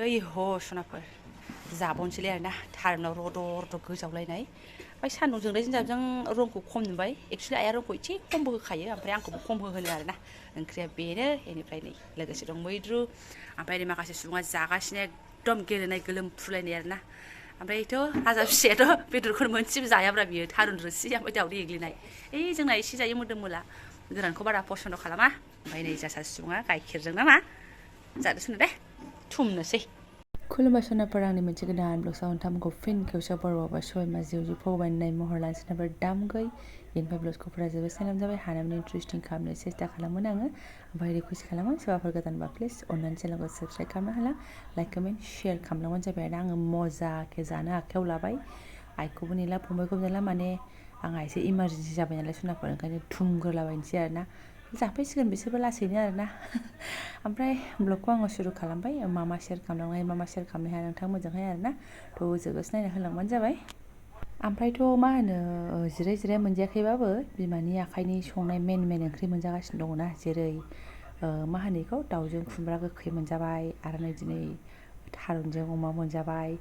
ओइ ह सनाफोर जाबावनोसैलै आरोना थारुनाव रद' रद' गोजावलायनाय ओमफ्राय सान्दुंजोंलाय जों रंखौ खम नुबाय एक्सुवेलि आइया रंखौ एसे खमबो होखायो ओमफ्राय आंखौबो खम होनो आरोना ओंख्रिया बेनो बेनिफ्राय नै लोगोसे दं मैद्रु ओमफ्राय नै माखासे सुबुङा जागासिनो एकदम गेलेनाय गोलोमफ्रुलायनाय आरोना ओमफ्रायथ' हाजा फिसायाथ' बेदरखौ मोनसेबो जायाब्रा बियो थारुन रोसि ओमफ्य दावदै एग्लिनाय ओइ जोंना एसे जायो मोदोम मोला गोरानखौ बारा पसन्द खालामा ओमफ्राय नै जा सासे सुबुङा गाइखेरजों नामा जादोसोनो दे थुमनोसै खुलुमबाय सनाफोर आंनि मोनसे गोदान ब्लग सावन्थामखौ फिन खेवसेयाव बर'आवबा सबायमा जिउ फगबायनाय महर लानो सोनाफोर दामगै बेनिफ्राय ब्लगखौ फोजोबो साइनाम जाबाय हानायमानि इन्टारेस्टिं खालामनो सेस्था खालामोन आङो ओमफ्राय रिकुवेस्ट खालामो सोरबाफोर गोदानबा प्लिज अननानै चेनेलखौ साबस्क्राइब खालामनो हाला लाइक कमेन्ट शेयार खालामलांबानो जाबाय आरो आङो मजाके जानो आखायाव लाबाय आइखौबो नेला फंबायखौबो नेला माने आंहा एसे इमारजेन्सि जाबाय नालाय सनाफोर ओंखायनो थुमग्रोलाबायनोसै आरोना जाफैसिगोन बिसोरबो लासैनो आरोना ओमफ्राय ब्लगखौ आङो सुरु खालामबाय मा मा शेयार खालामलांनाय मा मा शेयार खालामनो हाया नोंथाङा मोजांहाय आरोना थ' जोबोस नायना होलांबानो जाबाय ओमफ्रायथ' मा होनो जिराय जिराय मोनजायाखैबाबो बिमानि आखाइनि संनाय मेन ओंख्रि मोनजागासिनो दङना जेरै मा होनो बेखौ दाउजों खुमब्रा गोखै मोनजाबाय आरो नै दिनै थारुनजों अमा मोनजाबाय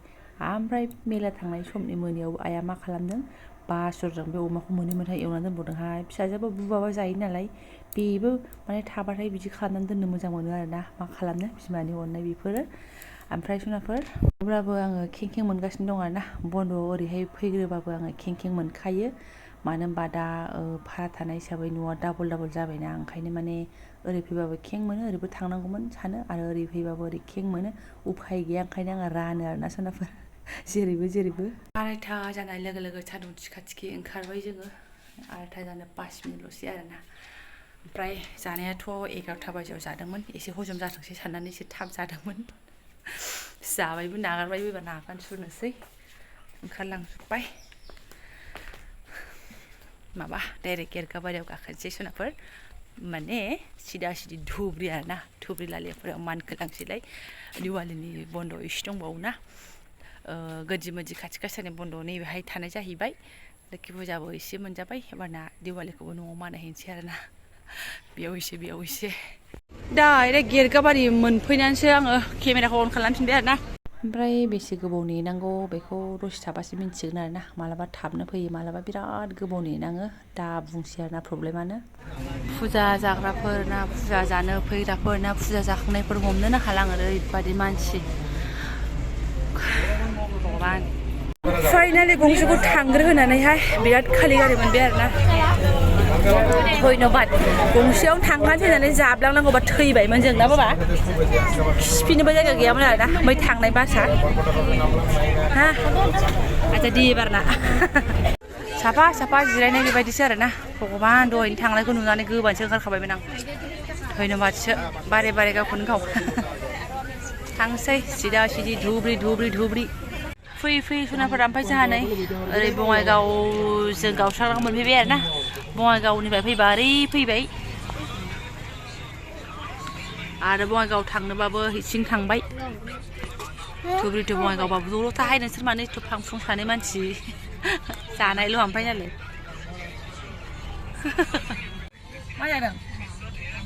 ओमफ्राय मेला थांनाय समनि मोनायाव आइया मा खालामदों बासरजों बे अमाखौ मोननै मोनथाम एवनानै दोनबावदोंहाय फिसाजोआबो बुबाबा जायो नालाय बेबो माने थाबाथाय बिदि खालामनानै दोननो मोजां मोनो आरोना मा खालामनो बिमानि अननाय बेफोरो ओमफ्राय सनाफोर अब्लाबो आङो खें मोनगासिनो दं आरोना बन्द'आव ओरैहाय फैग्रोबाबो आङो खें मोनखायो मानो होनबा दा भारा थानाय हिसाबै न'आ डाबल जाबायना ओंखायनो माने ओरै फैबाबो खें मोनो ओरैबो थांनांगौमोन सानो आरो ओरै फैबाबो ओरै खें मोनो उफाय गैया ओंखायनो आङो रानो आरोना सनाफोर जेरैबो आरायथा जानाय लोगो लोगो सान्दुं थिखा ओंखारबाय जोङो आरायथा जानो 5 मिनिटल'सै आरोना ओमफ्राय जानायाथ' 11ता बाजियाव जादोंमोन एसे हजम जाथोंसै साननानै एसे थाब जादोंमोन जाबायबो नागारबायबो एबार नागान सुरनोसै ओंखारलांजोब्बाय माबा डाइरेक्ट गेरगाबारियाव गाखोनोसै सनाफोर माने सिदा सिदि धुब्रि आरोना धुब्रि लालियाफोराव मानखोलांसैलाय दिवालीनि बन्द' एसे दंबावोना गोदि मोदि खाथि खासानि बन्द' नैबेहाय थानाय जाहैबाय लोखि फुजाबो एसे मोनजाबाय एबारना दिवालीखौबो न'आव मानायहैनोसै आरोना बेयाव एसे डाइरेक्ट गेरगाबारि मोनफैनानैसो आङो केमेराखौ अन खालामफिनबाय आरोना ओमफ्राय बेसे गोबाव नेनांगौ बेखौ दसे थाबासो मिन्थिगोन आरोना मालाबा थाबनो फैयो मालाबा बिराद गोबाव नेनाङो दा बुंसै आरोना प्रब्लेमानो फुजा जाग्राफोर ना फुजा जानो फैग्राफोर ना फुजा जाखांनायफोर हमनोनो हाला आं ओरैबादि मानसि भगबान फाइनालि गंसेखौ थांग्रोहोनानैहाय बिराद खालि गारि मोनबाय आरोना धन्यबाद गंसेयावनो थांखानोसै होननानै जाब्लांनांगौबा थैबायमोन जों ना बाबा खिफिनोबो जायगा गैयामोन आरोना बै थांनाय बासआ हा आजा दि एबारना साफा जिरायनाय बेबायदिसो आरोना भगबान दहायनो थांनायखौ नुनानै गोबानसो ओंखारखाबायमोन आं धन्यबादसो बारे गावखौनो गाव थांसै सिदा सिदि धुब्रि फैयै सनाफोरा ओमफ्राय जोंहा नै ओरै बङाइगावजों गावस्रालां मोनफैबाय आरोना बङाइगावनिफ्राय फैबा ओरै फैबाय आरो बङाइगाव थांनोबाबो हिसिं थांबाय धुब्रि टु बङाइगावबाबो ज' थाहाय नोंसोर माने एथ' फां सानै मानसि जानायल' ओमफ्राय नालाय मा जादों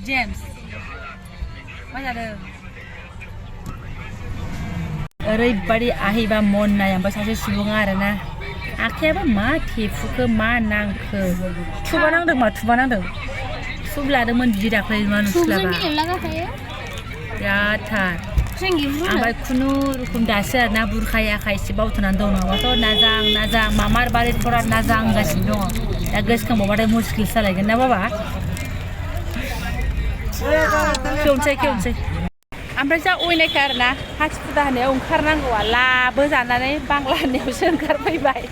जेम्स मा जादों ओरैबादि आहिबा मन नाय ओमफ्राय सासे सुबुङा आरोना आखायाबा मा थेफुखो मा नांखो थुबा नांदों थुब लादोंमोन बिदि दाख्लै मा नुस्लाबा बिरादथार ओमफ्राय खुनुरुखुम दासो आरोना बुरखाय आखाइ एसे बावथ'नानै दं नङाबाथ' नाजां मामार बारि थरा नाजां गासिनो दङ दा गोसोखांबावबाथाय मुस्किल जालायगोन ना बाबा खेवनोसै ओमफ्राय जा अयनायखा आरोना हाथि फुजा होनायाव ओंखारनांगौआ लाबो जानानै बांला होननायावसो ओंखारफैबाय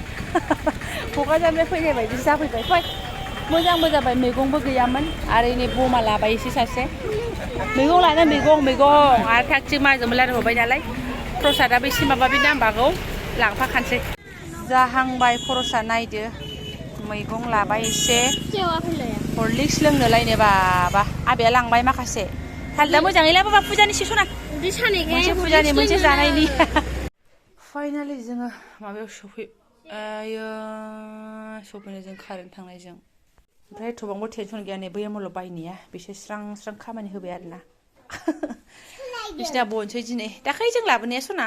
क'क्राझारनिफ्राय फैनाय बायदि जाफैबाय फै मोजांबो जाबाय मैगंबो गैयामोन आरो नै बमा लाबाय एसे सासे मैगं लानो मैगं आरो थागथिग माजोंबो रायहरबाय नालाय प्रसादाबो एसे माबा बे नांबागौ लांफाखानोसै जाहांबाय खरसा नायदो मैगं लाबाय एसे हरलिक्स लोंनो लायनो बाबा आबैया लांबाय माखासे थालदा मोजाङै लाबोबा फुजानि सना मोनसे फुजानि मोनसे जानायनि फाइनालि जोङो माबायाव सफैनो जों कारेन्ट थांनायजों ओमफ्राय एथ'बांबो टेनसन गैया नै बैयो मल' बायनाया बिसोर स्रां खामानि होबाय आरोना बिसिना बनसै दिनै दाख्लै जों लाबोनाया सना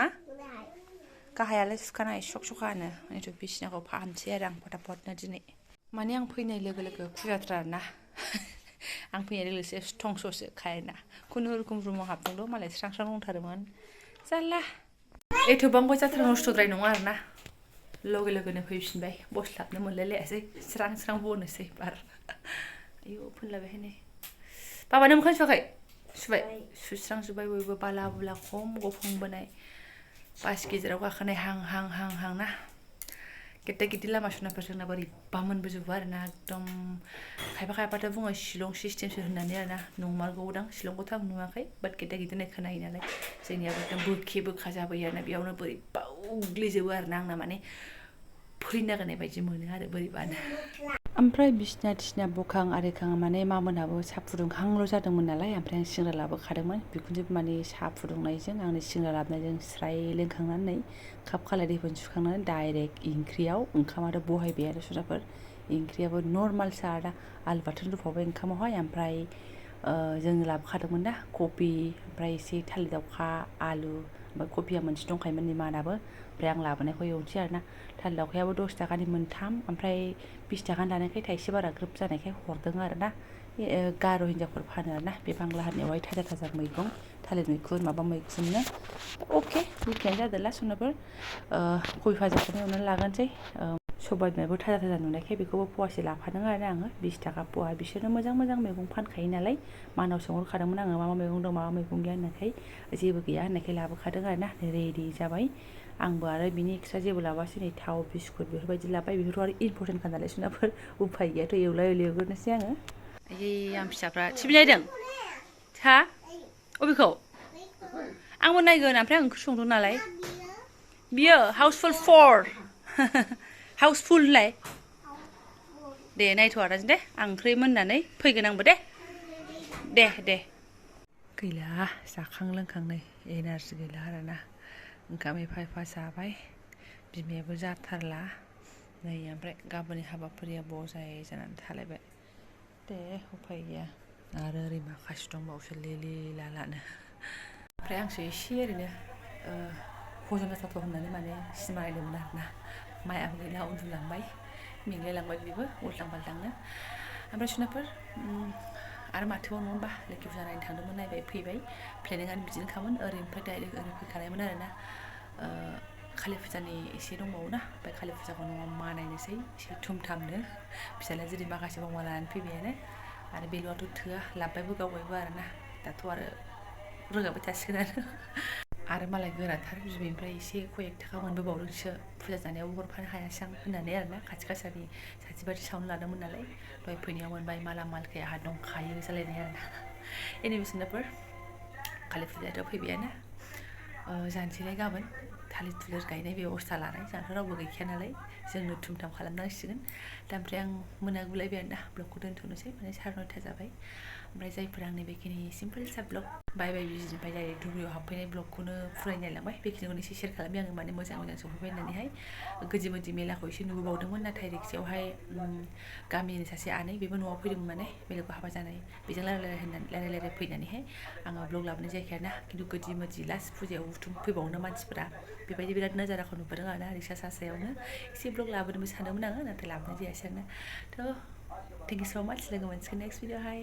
गाहायालाय सुखानाय सक सकानो माने बिसिनाखौ फाहामसै आरो आं फटाफटनो दिनै माने आं फैनाय लोगो लोगो फुजाथ्रा आरोना आं फैनाय लोगो लोगो स्थंस'सो कारेन्टआ खुनुरुखुम रुमाव हाबदोंल' मालाय स्रां स्रां दंथारोमोन जारला एथ'बांबो जाथ्रा नस्थ'द्राय नङा आरोना लगे लगेनो फैफिनबाय बस्लाबनो मोनलायलायासै स्रां स्रां बनोसै बार आयौ फोनलाबायहाय नै बाबानो मोखां सुवाखै सुबाय सुस्रांजोब्बाय बयबो बाला बुला खम गफंबोनाय बास गेजेराव गाखोनाय हां हां हां हां ना गेद्दा गेद्दि लामा सुनाफोर जोंना बोरैबा मोनबोजोबो आरोना एकदम खायफा खायफाथ' बुङो शिलं सिस्टेमसो होननानै आरोना नंमारगौदां शिलंखौथ' आं नुवाखै बाट गेद्दा गेद्दिनाय खोनायो नालाय जोंनियाबो एकदम बोखे बोखा जाबोयो आरोना बेयावनो बोरैबा उग्लिजोबो आरोना आंना माने फैनो नागिरनाय बायदि मोनो आरो बोरैबानो ओमफ्राय बिसिना थिसिना बखां आरिखां माने मामोनहाबो साहा फुदुंखांल' जादोंमोन नालाय ओमफ्राय आं सिंग्रा लाबोखादोंमोन बिखुनजो माने साहा फुदुंनायजों आंनि सिंग्रा लाबोनायजों स्राय लोंखांनानै काप खालाय दैफोन सुखांनानै डाइरेक्ट ओंख्रियाव ओंखामाथ' बहायबाय आरो सुजाफोर ओंख्रियाबो नर्मालसो आरो आलु बाथोन रुफावबाय ओंखामावहाय ओमफ्राय जोङो लाबोखादोंमोन ना कबि ओमफ्राय एसे थालिर दाउखा आलु ओमफ्राय कबिया मोनसे दंखायोमोन निमानाबो ओमफ्राय आं लाबोनायखौ एवनोसै आरोना थालिर दाउखायाबो 10 थाखानि मोनथाम ओमफ्राय 20 थाखानि लानायखाय थाइसे बारा ग्रोब जानायखाय हरदों आरोना गार' हिन्जावफोर फानो आरोना बे बांला हानियावहाय थाजा थाजा मैगं थालिर मैखुन माबा मैखुननो अके बिखायानो जादोंला सनाफोर कबि भाजाखौनो एवनानै लागोनसै सबाय बिमाबो थाजा थाजा नुनायखाय बेखौबो फवासे लाफादों आरो आङो 20 थाखा फवा बिसोरनो मोजां मोजां मैगं फानखायो नालाय मानाव सोंहरखादोंमोन आङो मा मा मैगं दं मा मा मैगं गैया होननायखाय जेबो गैया होननायखाय लाबोखादों आरोना रेडि जाबाय आंबो आरो बिनि एक्सट्रा जेबो लाबोआसै नै थाव बिस्कुट बेफोरबायदि लाबाय बेफोरखौ आरो इम्परटेन्टखा नालाय सुनाफोर उफाय गैयाथ' एवला एवग्रोनोसै आङो आयै आं फिसाफ्रा टिभि नायदों हा अबेखौ आंबो नायगोन ओमफ्राय आं ओंख्रि संदों नालाय बियो हाउसफुल 4 हाउसफुल होनलाय दे नायथ'आ दे आं ओंख्रि मोननानै फैगोन आंबो दे गैला जाखां लोंखां नै एनार्जि गैला आरोना ओंखाम एफा एफा जाबाय बिमायाबो जाथारला नै ओमफ्राय गाबोननि हाबाफारिया बजाय जानानै थालायबाय दे उफाय गैया आरो ओरै माखासे दंबावोसो लेले लालानो ओमफ्राय आंसो एसे ओरैनो हजम जाथावथाव होननानै माने सिनेमा नायदोंमोन आरोना मायाबो गैला उन्दुलांबाय मेंलायलांबाय बेबो उल्थां फाल्थांनो ओमफ्राय सुनाफोर आरो माथोबाव नङा होनबा लोखि फुजा नायनो थांदोंमोन नायबाय फैबाय प्लेनिङानो बिदिनोखामोन ओरैनिफ्राय डाइरेक्ट ओरै फैखानायमोन आरोना कालि फुजानि एसे दंबावोना ओमफ्राय कालि फुजाखौ न'आव मानायनोसै एसे थुमथामनो फिसाज्लाया जेरै माखासे बावमा लानानै फैबायानो आरो बेल'आथ' थोआ लाबबायबो गावबायबो आरोना दाथ' आरो रोगाबाय थासिगोनानो आरो मालाय गोराथार बिबैनिफ्राय एसे कय एक थाखा मोनबोबावदोंसो फुजा जानायावबो हरफानो हायासै आं होननानै आरोना खाथि खासानि साथि बाथि सावनो लादोंमोन नालाय दहाय फैनायाव मोनबाय माला मालखाय आंहा दंखायो जालायनाय आरोना एनिवे सुनाफोर कालि फुजायाथ' फैबायानो जानोसैलाय गाबोन थालिर थुलिर गायनाय बेबस्था लानाय जोंहाथ' रावबो गैखाया नालाय जोंनो थुमथाम खालामनांसिगोन दा ओमफ्राय आं मोनागुलायबाय आरोना ब्लगखौ दोनथ'नोसै माने 9:30 जाबाय ओमफ्राय जायफोर आंनि बेखिनि सिम्पोल सा ब्लग बाय बिजिनिफ्राय डाइरेक्ट दुब्लियाव हाबफैनाय ब्लगखौनो फुरायनायलांबाय बेखिनिखौनो एसे शेयार खालामबाय आङो माने मोजां मोजां सफैबाय होननानैहाय गोदि मोदि मेलाखौ एसे नुबोबावदोंमोन नाथाय रिक्सायावहाय गामिनि सासे आनै बेबो न'आव फैदोंमोन माने बेलेगाव हाबा जानाय बेजों रायलाय फैनानैहाय आङो ब्लग लाबोनाय जायाखै आरोना खिन्थु गोदि मोदि लास्ट फुजायाव फैबावनो मानसिफोरा बेबायदि बिराद नजाराखौ नुबोदों आरोना रिक्सा सायावनो एसे ब्लग लाबोनोबो सानदोंमोन आङो नाथाय लाबोनाय जायासै आरोना थ' थेंक इउ स' माच लोगो मोनसिगोन नेक्स्ट भिडिअ'हाय